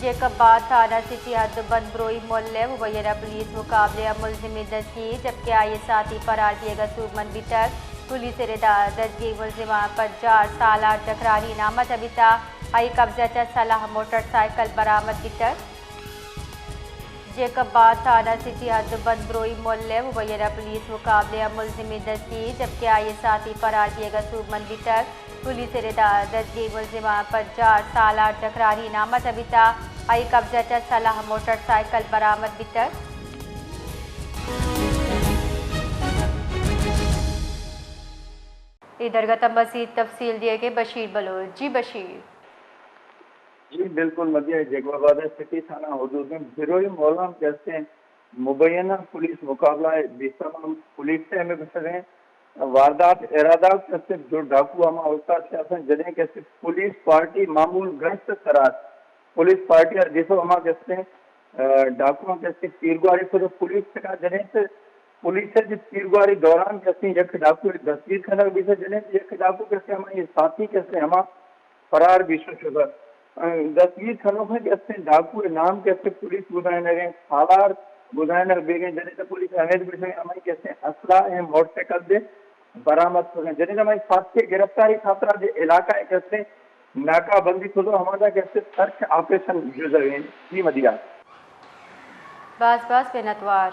جیکب آباد تھانہ سٹی حد بند بروئی مول ء مبینہ پولیس مقابلہ ء ملزمے دزگیر، جبکہ آئی ء ساتھی فرار بیگ ء سوبمند بیتگ۔ پولیس ء ردا دزگیر ملزماں پجار سالار جکرانی نام ء تبیتہ، آئی قبضہ چہ سلاہ موٹر سائیکل برآمد بیتگ۔ جیکب آباد تھانہ سٹی حد بند بروئی مول ء مبینہ پولیس مقابلہ ء ملزمے دزگیر، جبکہ آئی ء ساتھی فرار بیگ ء سوبمند بیتگ۔ پولیس ء ردا دزگیر ملزماں پجار سالار جکرانی نام ء تبیتہ، آئی قبضہ چہ سلاہ موٹر سائیکل برآمد بیتگ۔ اے درگت ء مزید تفصیل دیگ ء بشیر بلوچ۔ جی بشیر۔ جی بالکل مدیہ، جیکب آباد سٹی تھانہ حدود میں بروئی مولاں کیسے مبینہ پولیس مقابلہ ء بیستم پولیس ء ہمے گوشگ ء واردات ارادہ کسے جو ڈاکو ہما اوقات کہ آسن جنیں کسے پولیس پارٹی معمول گشت سرات پولیس پارٹی ء دیسو ہما کسے، ڈاکو کسے تیرگواری خود پولیس تکا جنیں تے پولیس ء تیرگواری دوران کسے یک ڈاکو دستگیر کنگ بیسے جنیں تے یک ڈاکو کسے ہما یہ ساتھی کسے ہما فرار بیشو شدہ۔ دستگیر کنوکیں کہ استیں ڈاکو ء نام کہ استیں پولیس گدائینگ ء سالار گدائینگ بیگ ء جنیں تے پولیس ہمیں گوشگ ء ہمائی کہ استیں اسلحہ ء موٹر سائیکل دے برآمد کتگ۔ جنیں ہمائی ساتھی گرفتاری خاطرہ دے علاقہ ء کہ استیں ناکہ بندی کتگ، ہمادا کہ استیں سرچ آپریشن جزگ ء۔ جی مدیہ۔ باز باز منتوار۔